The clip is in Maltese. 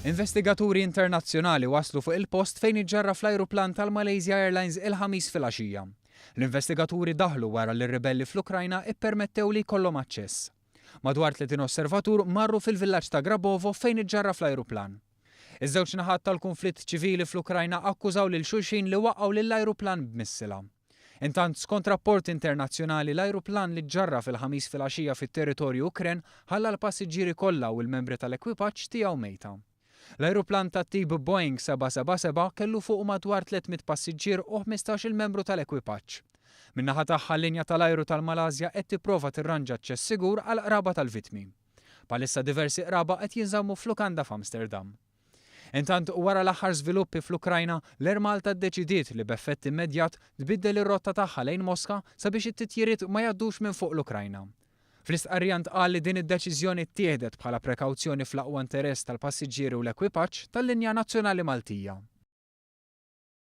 Investigaturi internazzjonali waslu fuq il-post fejn iġġarraf l-ajruplan tal-Malaysia Airlines il-Ħamis filgħaxija. L-investigaturi daħlu wara li r-ribelli fl-Ukrajna ippermettew li jkollhom aċċess. Madwar 30 osservatur marru fil-villaġġ ta' Grabovo fejn iġġarraf l-ajruplan. Iż-żewġ naħat tal-kunflitt ċivili fl-Ukrajna akkużaw lil xulxin li waqqgħu lill-ajruplan b'missila. Intant, skont rapporti internazzjonali, l-ajruplan li ġġarraf il-Ħamis filgħaxija fit-territorju Ukren ħalla l-passiġġieri kollha u l-membri tal-ekwipaġġ tiegħu mejta. L-ajruplan tat-tip Boeing 777 kellu fuqu madwar 300 passiġġier u 15-il membru tal-ekwipaġġ. Min-naħa tagħha l-linja tal-ajru tal-Malasja qed tipprova tirranġa aċċess sigur għall-qraba tal-vittmi. Bħalissa diversi qraba qed jinżammu f'lukanda f'Amsterdam. Intant, wara l-aħħar żviluppi fl-Ukrajna, l-Air Malta ddeċidiet li b'effett immedjat tbiddel ir-rotta tagħha lejn Moska sabiex it-titjiriet ma jgħaddux minn fuq l-Ukrajna. Fl-istqarrija ntqal li din id-deċiżjoni ttieħdet bħala prekawzjoni fl-aqwa interess tal-passiġġieri u l-ekwipaġġ tal-linja nazzjonali Maltija.